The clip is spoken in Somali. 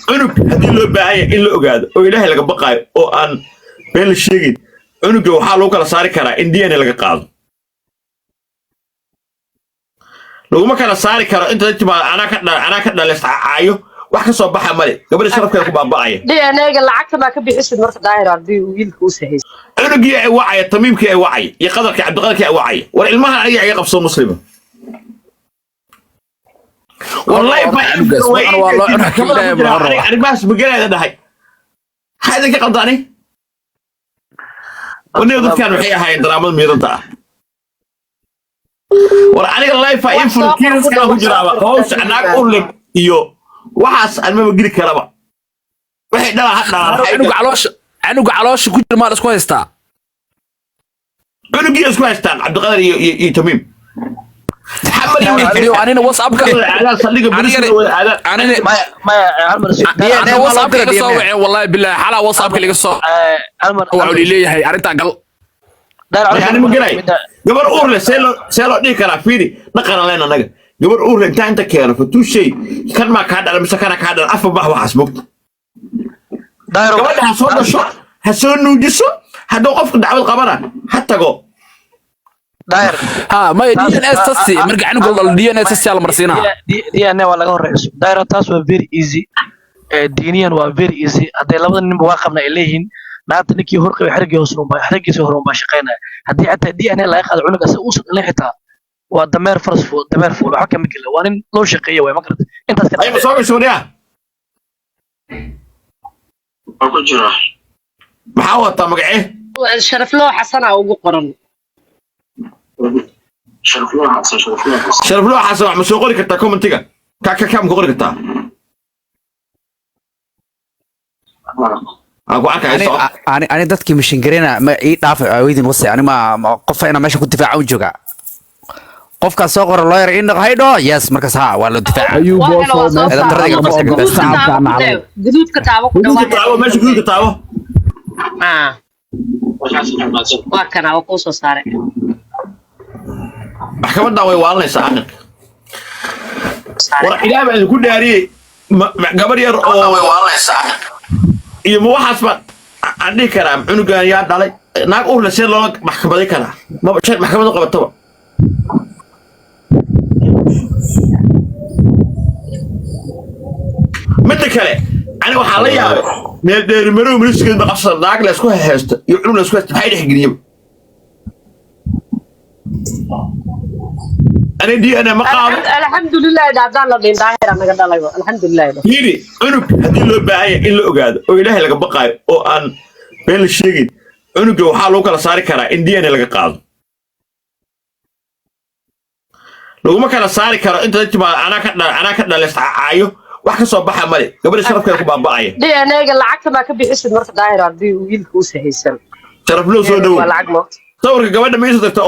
Cunug haddii loo baahan yahay in la ogaado oo Ilaahay laga baqaayo oo aan been la sheegin, cunuga waxaa lagu kala saari karaa in DNA laga qaado. Laguma kala saari karo inta la timaado anaa ka dhalay, anaa ka dhalay, caayo wax ka soo baxa male, gabadha sharafkeeda ku baaba'aya. DNA-ga lacagta baa ka bixisid marka, Daahir, haddii wiilka uu sahaysan. Cunugii ay wacaya, Tamiimkii ay wacaya iyo Qadarkii, Cabdiqadarkii ay wacaya. War ilmahan ayaga iga qabsado muslima. Wallahi Cunugaas, waxna waa loo cunaa, kii Ilaahay baa loo rabaa. Arrimahaas magalaada dhahay, maxaa idinka qaldaani? Waniga dadkan waxay ahaayeen daraamada miiranta ah. War aniga life Wax soo qor ku influence ku dhaw, jiraaba wax soo qor. Hawsha naag urleb iyo waxaas aan maba geli karaba. Waxay dhalaa ha dhalaan. Canuga caloosha ku jira maa la isku haystaa? Cunugii isku haystaan Cabdiqadar iyo Tamiim. Iyo anina WhatsAppka Aadaan saldhiga booliska wada aadaan. Anina Maya, maya, hal mar ana DNA ma loo WhatsAppka dira iga soo DNA? waceen, wallahi billahi, xalaa WhatsAppka liga soo hal mar. waxuu leeyahay arrintan gal. Yani ma gelay gabar uur leh, see loo dhihi karaa? Fiiri, dhaqana leen annaga, gabar uur leh intaa inta keeno fatuushay, kan maa kaa dhala mise kana kaa dhala? Afa bah waxaas mogta. Gabadha ha soo dhasho, ha soo nuujiso. Hadduu qofku dacwad qabana ha tago. Daahir. Ha, maya, DNA test marka canuga la dhalo, DNA test yaa la marsiinaa. DNA waa laga horeyso, Daahir. Taas waa very easy. Diiniyan waa very easy. Hadday labada ninba waa qabna ay leeyihiin, naagta ninkii hor qabay xerigii hoos unbaa, xerigiisa hore unbaa shaqaynaya. Haddii xataa DNA laga qaado cunuga si uusan dhalin, xitaa waa dameer faras fuul, dameer fuul, waxba kama gelin. Waa nin loo shaqeeya waay, ma garata? Intaas ka Ay, ma soo gasho wariyaa? Waa ku jira. Maxaa wataa magacee? Sharafloo Xasana ugu qoran. Sharafloo Xasan, Sharafloo Xasan. Sharafloo Xasan, wax ma soo qori kartaa commentiga? Ka ka ka ma ku qori kartaa? Aan ku arkaya. Ani Soo ani dadkii mashin garena ma ii dhaafay aaweydin wase. Ani ma qofa inaa meesha ku difaaca u jooga. Qofkaas soo qora lawyer in haydho, yes, markaas ha waa loo difaaca. Ayuu Waa boosoo helo, waa soo meesha Eedab darada saaray. igama lama sheegin. ogola Guduudka shacabka taabo ku naclay. dhew. Guduudka taabo ku Guduudka dhawaad. taabo, meesha guduudka taabo. Ah, waa kana, waa kuu soo saaray. Maxkamaddan way waalanaysaa aqalka. War Ilaah baa idinku dhaariyey, gabar yar oo iyo ma waxaas baan aan dhihi karaa cunugan yaa dhalay? Naag uur leh see loola maxkamaday karaa? Maba shay maxkamadu qabataba. Midda kale, aniga waxaa la yaabay meel dheerimarow miliskeed ba qabsada, naag la isku haysto iyo cunug la isku haysto, maxay dhex geliyaba? Ani DNA ma qaado. Alxamdulilah haddaan la dhihin Daahira naga dhalayba, alxamdulilah. Fiiri, cunug haddii loo baahan yahay in la ogaado oo Ilaahay laga baqaayo oo aan been la sheegin, cunuga waxaa lagu kala saari karaa in DNA laga qaado. Laguma kala saari karo inta la timaado anaa ka dhalay, anaa ka dhalay, caayo wax ka soo baxa male, gabadha sharafkeeda ku baaba'aya. DNA-ga lacagta baa ka bixisid marka, Daahir, haddii wiilka uu sahaysan. Sharafloo, soo dhowow. Waa lacag moogta. Sawirka gabadha ma iisoo tagta?